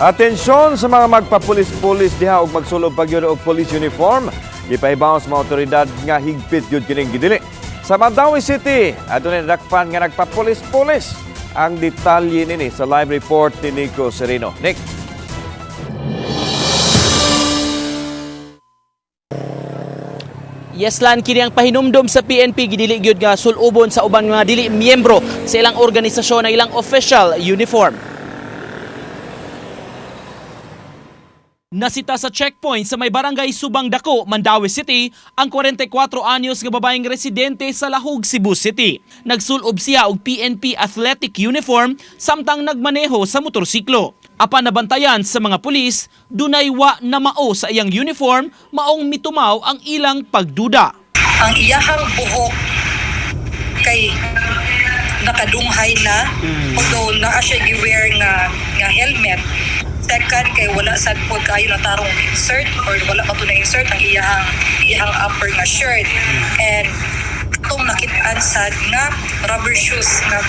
Atensyon sa mga magpapulis-pulis diha og magsulob pagyud og police uniform. Gipahibaw sa mga otoridad nga higpit gyud kining gidili. Sa Mandaue City, adunay nadakpan nga nagpapulis-pulis. Ang detalye nini sa live report ni Nico Sereno. Nick. Yes lan, kini ang pahinumdom sa PNP, gidili gyud nga sulubon sa uban mga dili miyembro sa ilang organisasyon ang ilang official uniform. Nasita sa checkpoint sa may barangay Subang Dako, Mandaue City, ang 44 anyos nga babaeng residente sa Lahug, Cebu City. Nagsulob siya og PNP athletic uniform samtang nagmaneho sa motorsiklo. Apan nabantayan sa mga pulis, dunay wa na mao sa iyang uniform, maong mitumaw ang ilang pagduda. Ang iyahang buhok kay nakadunghay na, although naa siya gi-wear nga helmet. Second, kay wala sad pod kayo natarong insert or wala pa to na insert ang iyahang upper nga shirt, and atong nakit-an sad nga rubber shoes nga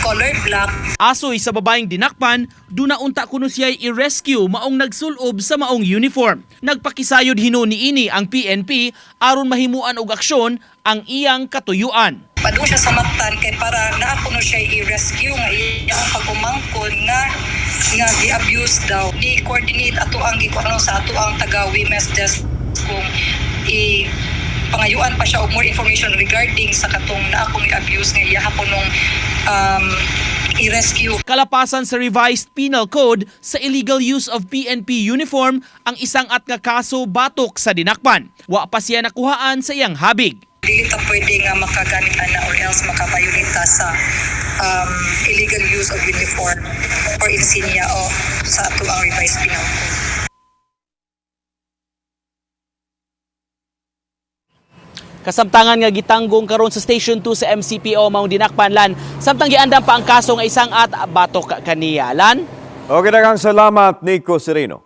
color black. Asoy sa babaeng dinakpan, duna unta kuno siya'y i-rescue maong nagsulob sa maong uniform. Nagpakisayod hinuon niini ang PNP aron mahimuan og aksyon ang iyang katuyuan. Padung siya sa Mactan kay para naa kuno siya i-rescue nga iyang pag-umangkon nga gi-abuse daw. Ni coordinate ato ang gikuano sa ato ang taga women's desk kung i pangayuan pa siya og more information regarding sa katong naa kuno i-abuse nga iya kunong i-rescue. Kalapasan sa revised penal code sa illegal use of PNP uniform ang isang at nga kaso batok sa dinakpan. Wa pa siya nakuhaan sa iyang habig. Dili ta pwede nga makagamit ana or else makabayolate ta sa illegal use of uniform or insignia o sa ato ang revised penal code. Kasamtangan nga gitanggong karon sa Station 2 sa MCPO maong dinakpan, Lan. Samtang giandam pa ang kaso nga isang at batok kaniya. Lan? Okay, daghang salamat, Nico Sereno.